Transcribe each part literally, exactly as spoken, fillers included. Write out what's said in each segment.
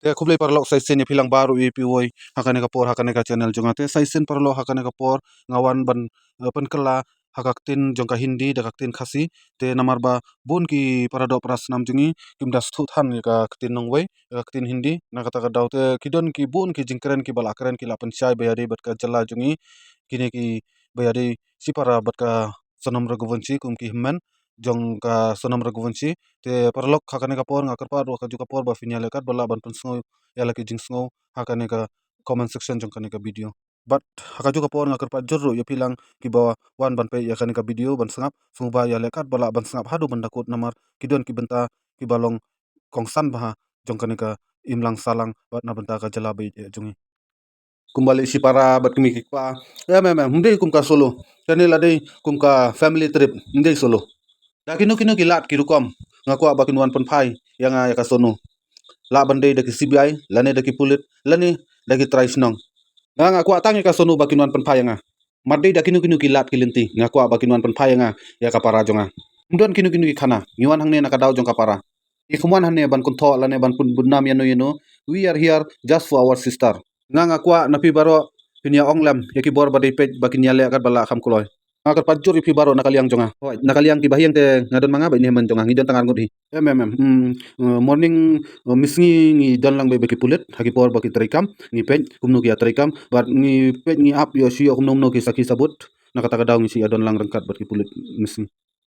Te khublei paralok sa shisien ïa phi lang baroh ïa phi wei ha kane ka por ha kane ka channel jong nga. Te sa shisien paralok ha kane ka por nga wan ban, eh, pynkylla ha ka ktien jong ka Hindi da ka ktien Khasi. Te namar ba bun ki para doh para snam jong ngi kim da sngewthuh than ïa ka ktien nongwei, ïa ka ktien Hindi. Na kata ka daw te ki don ki bun ki jingkren kiba la kren, ki la pynshai ba ïadei bad ka jylla jong ngi, kine kiba ïadei shipara bad ka Sonam Raghuvanshi kum ki hynmen jong ka Sonam Raghuvanshi. Te paralok, ha kane ka por nga kyrpad ruh ha kajuh ka por ba phin ïaleh katba lah ban pynsngew ïa la ki jingsngew ha kane ka comment section jong kane ka video. Bad ha kajuh ka por nga kyrpad jur ruh ïa phi lang kiba wan ban peit ïa kane ka video ban sngap, sngewbha ïaleh katba lah ban sngap haduh ban da kut, namar ki don ki bynta kiba long kongsan bha jong kane ka imlang sahlang bad na bynta ka jylla baieit jong ngi. Kumba leh shipara bad kmie ki kpa. Em, em, em, ym dei kum ka solo. Kane la dei kum ka family trip, ym dei solo. Da kino kino ki lad ki rukom nga kwah ba kin wan pynphai ïa nga ïa ka Sonu. Lah ban dei da ki C B I, lane da ki pulit, lane da ki trai shnong. Nga, nga kwah tang ïa ka Sonu ba kin wan pynphai ïa nga. Ym dei da kino kino ki lad ki lynti, nga kwah ba kin wan pynphai ïa nga ïa ka para jong nga. Ym don kino kino ki khana, ngi wan hangne na ka daw jong ka para. Ngi kham wan hangne ban kynthoh lane ban pynbudnam ïano ïano. We are here just for our sister. Nga, nga kwah na phi baroh phin ïa ong lem ïa ki bor ba dei peit ba kin ïaleh katba lah kham kloi. Nga kyrpad jur ïa phi baroh na ka liang jong nga. Hooid, na ka liang kiba ha ïing te nga don ma nga bad ine i hynmen jong nga, ngi don tang arngut hi. Em, em, em. Hmm, eh, morning, eh, misngi ngi don lang bad ki pulit ha ki por ba ki treikam, ngi peit kumno ki ïa treikam bad ngi peit ngi ap ïoh shu ïoh kumno kumno ki sakhi sabut. Na kata ka daw ngi shu ïa don lang ryngkat bad ki pulit misngi.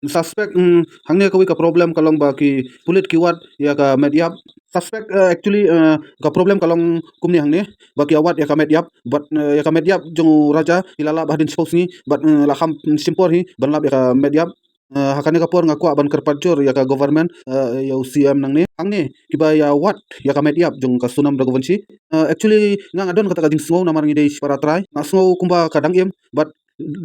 Suspect, mm, hangne kawei ka problem ka long ba ki pulit ki wad ïa ka met ïap. Suspect, eh, actually, eh, ka problem ka long kumne hangne, ba ki ïa wad ïa ka met ïap, bad, eh, ïa ka met ïap jong u Raja ki la lap hadien shiphew sngi, bad, eh, la kham, mm, shim por hi ban lap ïa ka met ïap. Eh, ha kane ka por nga kwah ban kyrpad jur ïa ka government, eh, ïa u C M nangne. Hangne kiba ïa wad ïa ka met ïap jong ka Sonam Raghuvanshi. Eh, actually nga, nga don kata ka jingsngew namar ngi dei shi para trai. Nga sngew kumba ka dang im, bad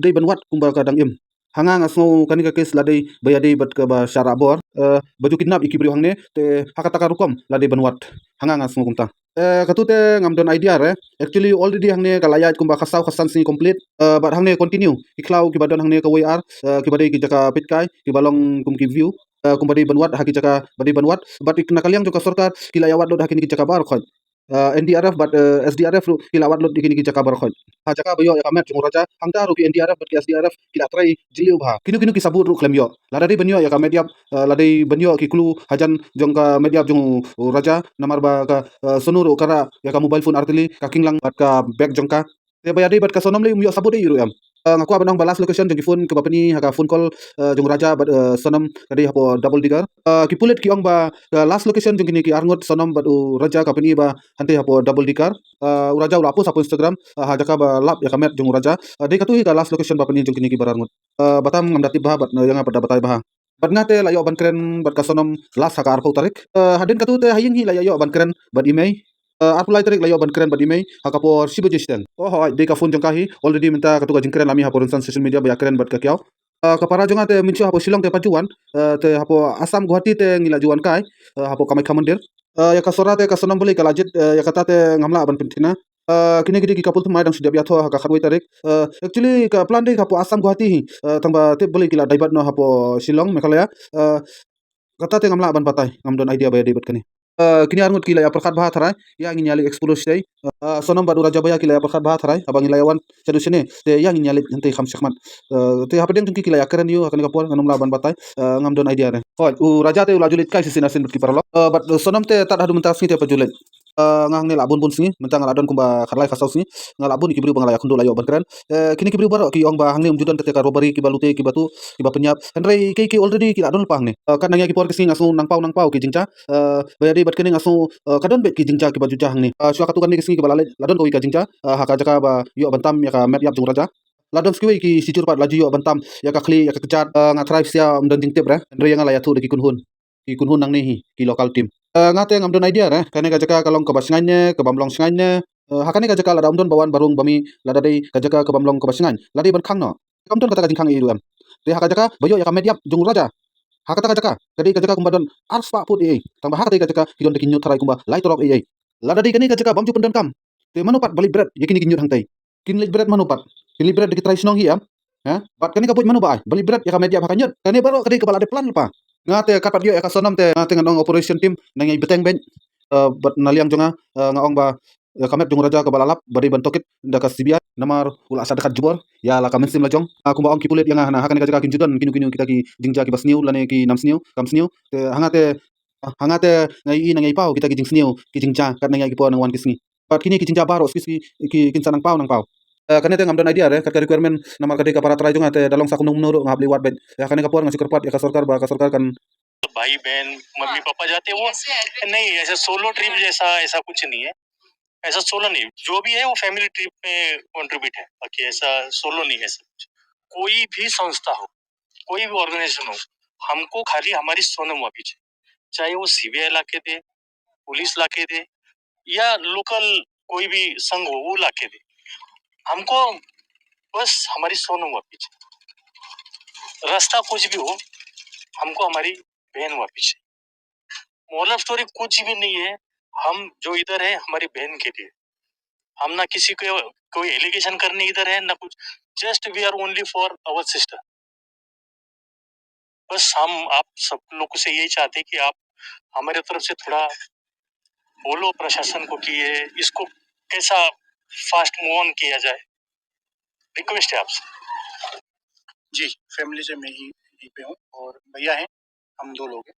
dei ban wad kumba ka dang im. Ha nga, nga sngew kane ka case la dei ba ïadei bad kaba sharabor, eh, ba ju kidnap ïa ki briew hangne, te ha kata ka rukom la dei ban wad. Ha nga, nga sngew kumta. Eh, katu te ngam don idea re. Actually already hangne ka la ïaid kumba khatsaw khatsan sngi complete. Eh, bad hangne continue ki khlaw kiba don hangne kawei ar, eh, kiba dei ki jaka peitkai kiba long kum ki view, eh, kumba dei ban wad ha ki jaka ba dei ban wad. Bad na ka liang jong ka sorkar ki la ïa wad lut ha kine ki jaka baroh khoit. Eh, N D R F bad, eh, S D R F ruh ki la wad lut ïa kine ki jaka baroh khoit. Ha jaka ba ïoh ïa ka met jong u Raja, hangta ruh ki N D R F bad ki S D R F ki la trei jylliew bha. Kino kino ki sabut ruh khlem ïoh. Lada dei ban ïoh ïa ka met ïap, eh, la dei ban ïoh ki clue hajan jong ka met ïap jong u, u Raja, namar ba ka, eh, Sonu ruh ka rah ïa ka mobile phone artylli, ka kinglang bad ka bag jong ka. Te ba ïadei bad ka Sonam lei um ïoh sabut ei ruh em. Eh, nga kwah ban ong ba last location jong ki phone kiba pyni ha ka phone call, eh, jong u Raja bad, eh, Sonam ka dei hapoh Double Digger. Eh, ki pulit ki ong ba ka last location jong kine ki arngut Sonam bad u Raja ka pyni ba hangtei hapoh Double Digger. Eh, u Raja u la post hapoh Instagram, eh, ha jaka ba lap ïa ka met jong u Raja. Eh, dei katu hi ka last location ba pyni jong kine ki ba arngut. Eh, batam ngam da tip bha bad, eh, ïa nga pat da batai bha. Bad nga te la ïoh ban kren bad ka Sonam last ha ka arphew tarik. Eh, hadien katu te ha ïing hi la ïoh ban kren bad i mei. Eh, arphew lai tarik la ïoh ban kren bad i mei ha ka por shi baje shiteng. Oh, hooid, dei ka phone jong ka hi. Already mynta katu ka jingkren la mih hapoh rynsan social media ba ïa kren bad ka kiaw. Eh, ka para jong nga te mynshuwa hapoh Shillong te pat ju wan. Eh, te hapoh Assam Guwahati te ngi la ju wan kai, eh, hapoh Kamakhya Mandir. Eh, ïa ka Sora te ka Sonam balei ka la jied, eh, ïa kata te ngam lah ban pynthikna. Eh, kine ki dei ki couple thymmai dang shu dep ïathoh ha ka khatwei tarik. Eh, actually ka plan dei ka hapoh Assam Guwahati hi. Eh, tang ba tip balei ki la divert noh hapoh Shillong, Meghalaya. Eh, kata te ngam lah ban batai, ngam don idea ba ïadei bad kane. Eh, kine arngut ki la ïa pyrkhat bha tharai, ïa ngin ïa leit explore shatei. Eh, Sonam bad u Raja Bhaiya ki la ïa pyrkhat bha tharai, haba ngi la ïa wan shaduh shane, te ïa ngin ïa leit hangtei kham shakhmat. Eh, te hapdeng jong ki ki la ïa kren ïa u ha kane ka por, ngan ym lah ban batai, eh, ngam don idea re. Hooid, u Raja te u la ju leit kai shisien arsien bad ki paralok. Eh, bad, eh, Sonam te tad haduh mynta sngi te pat ju leit. Eh, nga hangne la bun bun sngi, mynta nga la don kumba khatlai khatsaw sngi. Nga la bun ïa ki briew ba nga la ïa kynduh la ïoh ban kren. Eh, kine ki briew baroh ki ong ba hangne um ju don kata ka robbery kiba lute kiba tuh, kiba pynïap. Hynrei kei kei already ki la don lypa hangne. Eh, kat nang ïa ki por ki sngi nga sngew nangpaw nangpaw ki jingjia. Eh, ba ïadei bad kane nga sngew, eh, ka don beit ki jingjia kiba ju jia hangne. Eh, shuwa katu kane ka sngi kiba la leit la don kawei ka jingjia, eh, ha ka jaka ba ïoh ban tam ïa ka met ïap jong u Raja. La don sa kiwei ki shijur pat la ju ïoh ban tam ïa ka khlieh ïa ka kjat, eh, nga tharai phi sa ym don jingtip re. Hynrei ïa nga la ïathuh da ki kynhun. Ki kynhun nangne hi, ki local team. Eh, nga te ngam don idea re, kane ka jaka ka long kaba shngaiñ ne, kabym long shngaiñ ne. Eh, ha kane ka jaka lada ym don ba wan ba rung ba mih, lada dei ka jaka kabym long kaba shngaiñ, la dei ban khang noh. Kam don kata ka jingkhang ei ruh em. Te ha ka jaka ba ïoh ïa ka met ïap jong u Raja, ha kata ka jaka ka dei ka jaka kumba don arspah phut ei ei. Tang ba ha kata ka jaka ki don da ki ñiut tharai kumba lai trok ei ei. Lada dei kane ka jaka bym ju pyndonkam, te mano pat ba leit bret ïa kine ki ñiut hangtei? Kin leit bret mano pat? Kin leit bret da ki trai shnong hi em? Ha? Bad kane ka buit mano ba ai ba leit bret ïa ka met ïap ha ka ñiut? Kane baroh ka dei kaba la dep plan lypa. Nga te kat pat ïoh ïa ka Sonam te nga te ngan ong operation team nang ïai bteng beit. Eh, bad na liang jong nga, eh, nga ong ba, eh, ka met jong u Raja kaba la lap ba dei ban tohkit da ka C B I, namar u la sah dkhot jubor ïa la ka mynsiem la jong. Ah, kumba ong ki pulit ïa nga hana, ha kane ka jaka kin ju don kino kino kita ki jingjia kiba sniew lane ki nam sniew kam sniew. Te ha nga te, ha nga te nga ïohi ne nga ïohi paw kita ki jingsniew ki jingjia katne ïa ki por nang wan ki sngi. Bad kine ki jingjia baroh ki sngi ki kin sa nang paw nang paw. Eh, kane te ngam don idea re kat ka requirement, namar ka dei ka para trai jong nga, te da long sa kumno kumno ruh nga hap leit wad beit. Ïa kane ka por nga shu kyrpad ïa ka sorkar ba ka sorkar kan भाई बहन, मम्मी पापा जाते हैं, वो नहीं, ऐसा सोलो ट्रिप जैसा ऐसा कुछ नहीं है। ऐसा सोलो नहीं, जो भी है वो फैमिली ट्रिप में कंट्रीब्यूट है, बाकी ऐसा सोलो नहीं है ऐसा कुछ। कोई भी संस्था हो, कोई भी ऑर्गेनाइजेशन हो, हमको खाली हमारी सोनम वापी चाहिए। चाहे वो सीबीआई लाके दे, पुलिस लाके दे, या लोकल कोई भी संघ हो वो लाके दे, हमको बस हमारी सोनम वापी चाहिए। रास्ता कुछ भी हो, हमको हमारी बहन वापी चाहिए। मॉरल स्टोरी कुछ भी नहीं है। हम जो इधर है हमारी बहन के लिए, हम ना किसी को कोई एलिगेशन करने इधर है ना कुछ। Just we are only for our sister। बस हम आप सब लोगों से यही चाहते हैं कि आप हमारे तरफ से थोड़ा बोलो प्रशासन को कि ये इसको कैसा फास्ट मूव ऑन किया जाए। रिक्वेस्ट है आपसे। जी, फैमिली से मैं ही यहीं पे हूँ और भैया हैं, हम दो लोग हैं।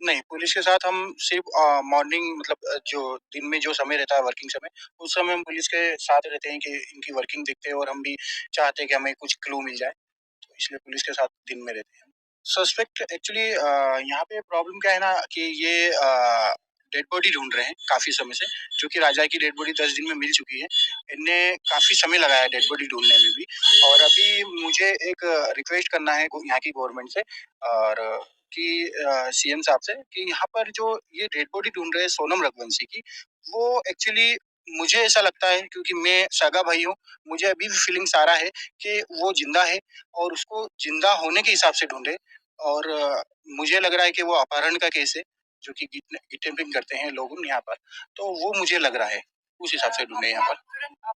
नहीं, पुलिस के साथ हम सिर्फ मॉर्निंग, मतलब जो दिन में जो समय रहता है, वर्किंग समय, उस समय हम पुलिस के साथ रहते हैं कि इनकी वर्किंग देखते हैं और हम भी चाहते हैं कि हमें कुछ क्लू मिल जाए। तो इसलिए पुलिस के साथ दिन में रहते हैं। सस्पेक्ट एक्चुअली यहाँ पे प्रॉब्लम क्या है ना कि ये डेड बॉडी ढूंढ रहे हैं काफ़ी समय से, जो कि राजा की डेड बॉडी दस दिन में मिल चुकी है। इनने काफ़ी समय लगाया डेड बॉडी ढूंढने में भी। और अभी मुझे एक रिक्वेस्ट करना है यहाँ की गवर्नमेंट से और कि सीएम साहब से कि यहाँ पर जो ये डेड बॉडी ढूंढ रहे हैं सोनम रघुवंशी की, वो एक्चुअली मुझे ऐसा लगता है, क्योंकि मैं सगा भाई हूँ, मुझे अभी भी फीलिंग्स आ रहा है कि वो जिंदा है और उसको जिंदा होने के हिसाब से ढूंढे। और मुझे लग रहा है कि वो अपहरण का केस है, जो कि किडनैपिंग करते हैं लोग यहाँ पर, तो वो मुझे लग रहा है उस हिसाब से ढूंढे यहाँ पर।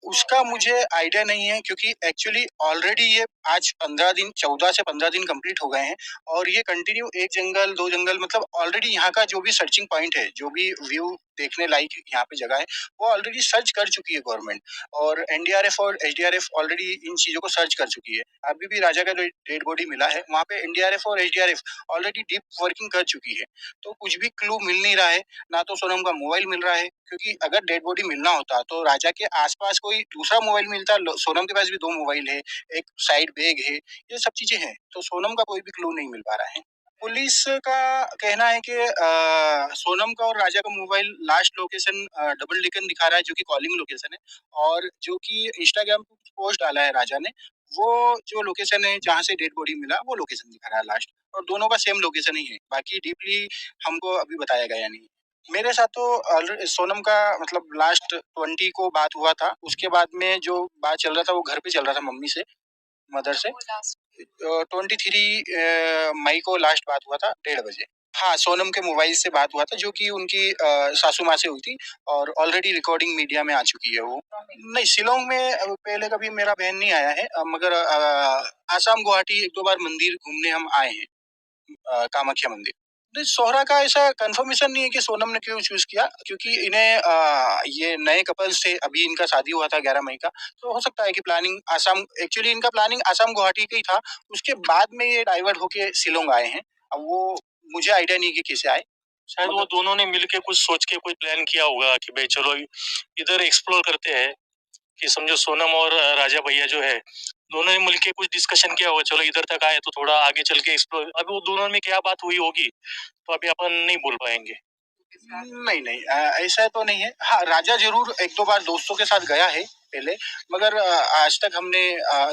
उसका मुझे आइडिया नहीं है, क्योंकि एक्चुअली ऑलरेडी ये आज पंद्रह दिन, चौदह से पंद्रह दिन कंप्लीट हो गए हैं और ये कंटिन्यू एक जंगल, दो जंगल, मतलब ऑलरेडी यहाँ का जो भी सर्चिंग पॉइंट है, जो भी व्यू देखने लायक यहाँ पे जगह है, वो ऑलरेडी सर्च कर चुकी है गवर्नमेंट। और एनडीआरएफ और एसडीआरएफ ऑलरेडी इन चीज़ों को सर्च कर चुकी है। अभी भी राजा का जो डेड बॉडी मिला है, वहाँ पे एनडीआरएफ और एसडीआरएफ ऑलरेडी डीप वर्किंग कर चुकी है। तो कुछ भी क्लू मिल नहीं रहा है, ना तो सोनम का मोबाइल मिल रहा है, क्योंकि अगर डेड बॉडी मिलना होता तो राजा के आसपास कोई दूसरा मोबाइल मिलता। सोनम के पास भी दो मोबाइल है, एक साइड बैग है, ये सब चीज़ें हैं, तो सोनम का कोई भी क्लू नहीं मिल पा रहा है। पुलिस का कहना है कि सोनम का और राजा का मोबाइल लास्ट लोकेशन डबल लिकन दिखा रहा है, जो कि कॉलिंग लोकेशन है, और जो कि इंस्टाग्राम पर पोस्ट डाला है राजा ने, वो जो लोकेशन है जहाँ से डेड बॉडी मिला, वो लोकेशन दिखा रहा है लास्ट, और दोनों का सेम लोकेशन ही है। बाकी डीपली हमको अभी बताया गया नहीं। मेरे साथ तो सोनम का, मतलब, लास्ट ट्वेंटी को बात हुआ था। उसके बाद में जो बात चल रहा था, वो घर पे चल रहा था मम्मी से, मदर से। ट्वेंटी थ्री मई को लास्ट बात हुआ था डेढ़ बजे। हाँ, सोनम के मोबाइल से बात हुआ था, जो कि उनकी सासू माँ से हुई थी, और ऑलरेडी रिकॉर्डिंग मीडिया में आ चुकी है वो। नहीं, शिलोंग में पहले कभी मेरा बहन नहीं आया है, मगर आसाम गुवाहाटी एक दो बार मंदिर घूमने हम आए हैं, कामाख्या मंदिर। सोहरा का ऐसा कंफर्मेशन नहीं है कि सोनम ने क्यों चूज किया, क्योंकि इन्हें ये नए कपल्स थे, अभी इनका शादी हुआ था ग्यारह मई का। तो हो सकता है कि प्लानिंग आसाम, एक्चुअली इनका प्लानिंग आसाम गुवाहाटी का ही था, उसके बाद में ये डाइवर्ट होके शिलोंग आए हैं। अब वो मुझे आइडिया नहीं कि कैसे आए। शायद वो दोनों ने मिलके कुछ सोच के कोई प्लान किया होगा कि भाई चलो इधर एक्सप्लोर करते हैं, कि समझो सोनम और राजा भैया जो है, दोनों ने मिलके कुछ डिस्कशन किया होगा, चलो इधर तक आए तो थोड़ा आगे चल के एक्सप्लोर। अभी वो दोनों में क्या बात हुई होगी तो अभी अपन नहीं बोल पाएंगे। नहीं नहीं, ऐसा तो नहीं है। हाँ, राजा जरूर एक दो बार दोस्तों के साथ गया है पहले, मगर आज तक हमने,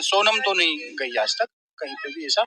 सोनम तो नहीं गई आज तक कहीं पे भी ऐसा।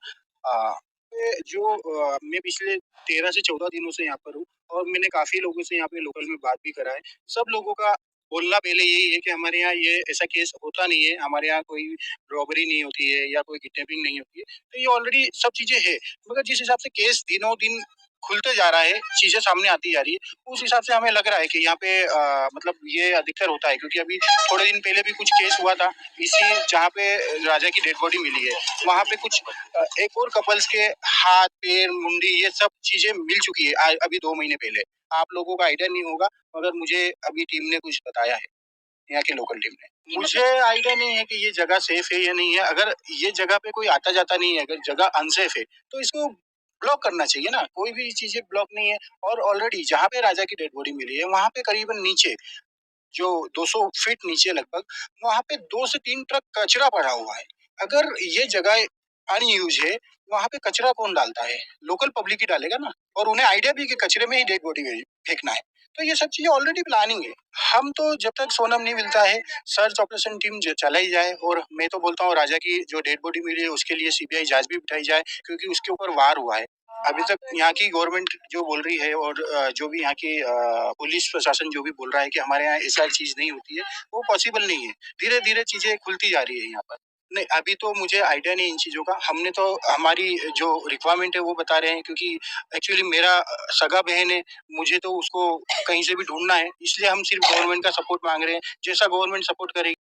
जो मैं पिछले तेरह से चौदह दिनों से यहाँ पर हूँ और मैंने काफी लोगों से यहाँ पे लोकल में बात भी करा है। सब लोगों का बोलना पहले यही है कि हमारे यहाँ ये ऐसा केस होता नहीं है, हमारे यहाँ कोई रॉबरी नहीं होती है या कोई किडनैपिंग नहीं होती है। तो ये ऑलरेडी सब चीजें है, मगर जिस हिसाब से केस दिनों दिन खुलते जा रहा है, चीजें सामने आती जा रही है, उस हिसाब से हमें लग रहा है कि यहाँ पे अ, मतलब ये अधिकतर होता है, क्योंकि अभी थोड़े दिन पहले भी कुछ केस हुआ था इसी, जहाँ पे राजा की डेड बॉडी मिली है, वहाँ पे कुछ अ, एक और कपल्स के हाथ, पैर, मुंडी, ये सब चीजें मिल चुकी है आ, अभी दो महीने पहले। आप लोगों का आइडिया नहीं होगा, मगर मुझे अभी टीम ने कुछ बताया है, यहाँ की लोकल टीम ने। मुझे आइडिया नहीं है कि ये जगह सेफ है या नहीं है। अगर ये जगह पे कोई आता जाता नहीं है, अगर जगह अनसेफ है, तो इसको ब्लॉक करना चाहिए ना। कोई भी चीजें ब्लॉक नहीं है। और ऑलरेडी जहाँ पे राजा की डेड बॉडी मिली है, वहां पे करीबन नीचे, जो दो सौ फीट नीचे लगभग, वहां पे दो से तीन ट्रक कचरा पड़ा हुआ है। अगर ये जगह अनयूज है, वहां पे कचरा कौन डालता है? लोकल पब्लिक ही डालेगा ना। और उन्हें आइडिया भी कि कचरे में ही डेड बॉडी फेंकना है। तो ये सब चीजें ऑलरेडी प्लानिंग है। हम तो जब तक सोनम नहीं मिलता है, सर्च ऑपरेशन टीम चलाई जाए। और मैं तो बोलता हूँ, राजा की जो डेड बॉडी मिली है, उसके लिए सीबीआई जांच भी बिठाई जाए, क्योंकि उसके ऊपर वार हुआ है। अभी तक यहाँ की गवर्नमेंट जो बोल रही है और अ, जो भी यहाँ की अ, पुलिस प्रशासन जो भी बोल रहा है कि हमारे यहाँ ऐसा चीज नहीं होती है, वो पॉसिबल नहीं है। धीरे धीरे चीजें खुलती जा रही है यहाँ पर। नहीं, अभी तो मुझे आइडिया नहीं इन चीजों का। हमने तो हमारी जो रिक्वायरमेंट है, वो बता रहे हैं, क्योंकि एक्चुअली मेरा अ, सगा बहन है, मुझे तो उसको कहीं से भी ढूंढना है, इसलिए हम सिर्फ गवर्नमेंट का सपोर्ट मांग रहे हैं। जैसा गवर्नमेंट सपोर्ट करेगी,